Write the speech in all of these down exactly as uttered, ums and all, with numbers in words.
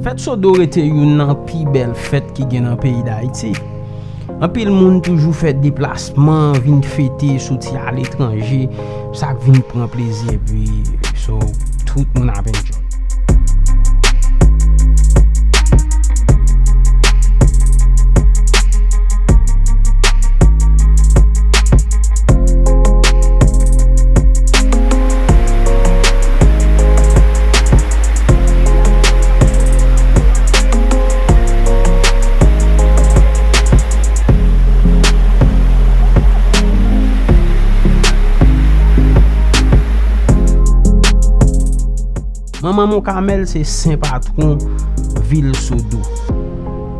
Fèt Sodo rete youn nan pi bèl fèt ki gen nan peyi Dayiti. Anpil moun toujou fè deplasman, vin fete, soti aletranje, sa k vin pran plezi, epi so, tout moun ap enjoy. Manman Mon Kamèl se sen patwon vil Sodo.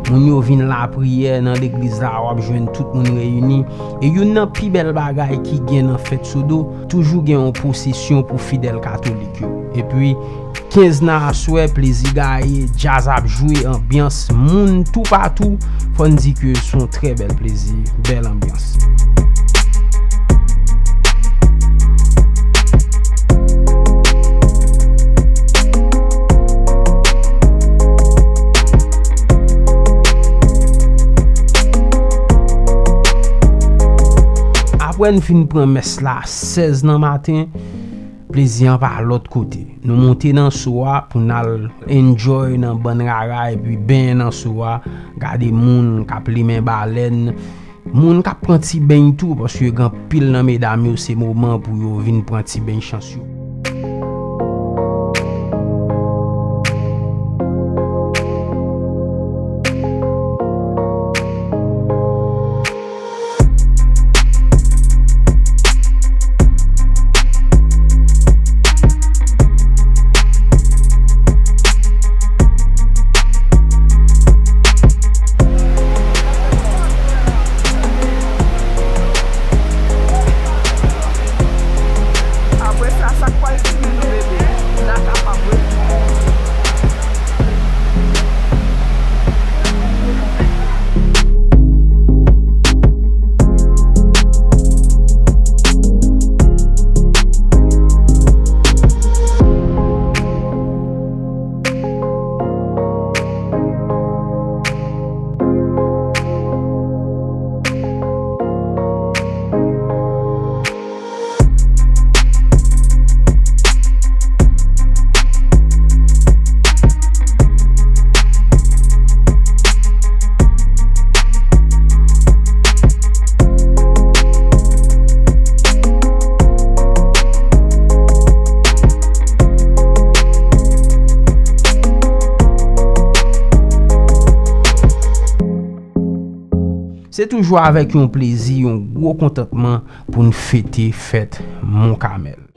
Moun yo vin lapriyè nan legliz la, w ap jwenn tout moun reyini. E youn nan pi bèl bagay ki gen nan fèt Sodo, toujou gen yon pwosesyon pou fidèl katolik yo. Epi, kenz nan aswè, plezi gaye, djaz ap jwe, anbyans, moun toupatou. Fò n di ke se yon trè bèl plezi, bèl anbyans. Apre n fin pran mès la sèz nan maten, plezi an pa lòt kote. Nou monte nan so a pou n al enjoy nan bann rara epi benyen nan so a, gade moun k ap limen balèn, moun k ap pran ti beny tou, paske gen anpil nan medam yo, se moman pou yo vin pran ti beny chans yo. Apre sa, sa k pral tounen nou, bebe? N a kapab, wi. Se toujou avèk yon plezi, yon gwo kontantman pou n fete fèt Mon Kamèl.